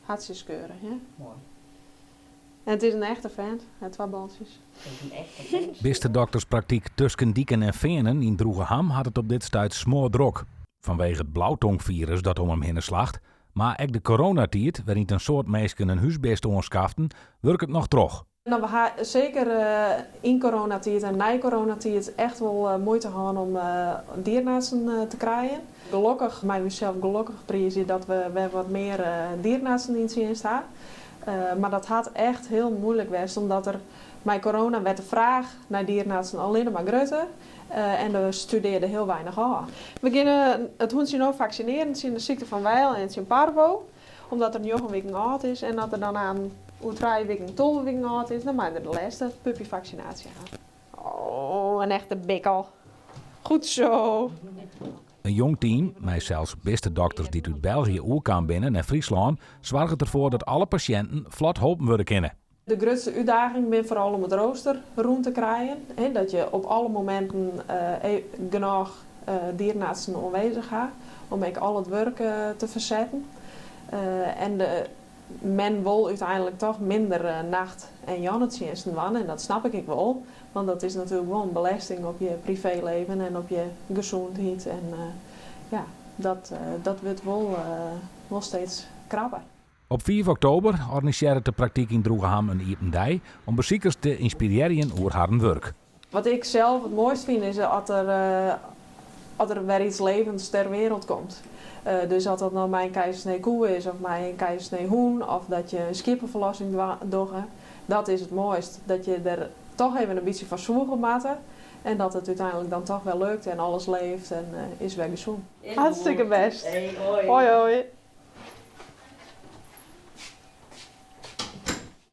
Hartsjeskeurich, hè? Moai. En it is in echte fent, hy hat twa baltsjes. It is in echte fent. Bistedokterspraktyk Tusken Diken en Feanen yn Droegeham hat it op dit stuit smoardrok. Fanwege it blautongfirus dat om him hinne slacht, mar ek de coronatiid, wêryn't in soad minsken in húsbist oanskaften, wurket noch troch. No, we ha seker yn coronatiid en nei coronatiid echt wol muoite hân om dierenartsen te krijen. Gelokkich, meie we ússels gelokkich priizje dat we wer wat mear dierenartsen yn tsjinst ha. Mar dat hat echt hiel muoilik west omdat der mei corona werd de fraach nei dierenartsen allinne mar grutter en der studearde hiel weinich ôf. We geane it hûntsje no faksinearjen tsjin de sykte fan Weil en tsjin parvo. Omdat er njoggen wiken âld is en as er dan aan oer trije wiken 12 wiken âld is, dan mei er de lêste puppyfaksinaasje ha. Oh, in echte bikkel. Goed zo. In jong team, mei sels bistedokters dy't út België oerkaam binne nei Fryslân, soarget derfoar dat alle pasjinten flot holpen wurde kinne. De grutste útdaging bin foaral om it roaster rûn te krijen. Dat je op alle mominten genôch dierenartsen oanwêzich ha om ek al it wurk te fersetten. En de, men wol úteinlik toch minder nacht en jûnetsjinsten dwaan en dat snap ik ek wol. Want dat is natuerlik wol in belesting op je privéleven en op je gesûnheid. En ja, dat, dat wurdt wol, wol steeds krapper. Op fiif oktober organisearret de praktyk yn Droegeham in iepen dei om besikers te ynspirearjen oer harren wurk. Wat ik sels it moaist fyn is as der, as der wer iets levends ter wereld komt. Dus as dat no mei in keizersnee koe is of mei in keizersnee hûn of dat je in skieppeferlossing dogge, dat is it moaist. Dat je der toch even in bytsje foar soege moatte en dat it úteinlik dan toch wer lukt en alles leeft en is wer gesûn. Hartstikke bêst. Hey, hoi. Hoi hoi.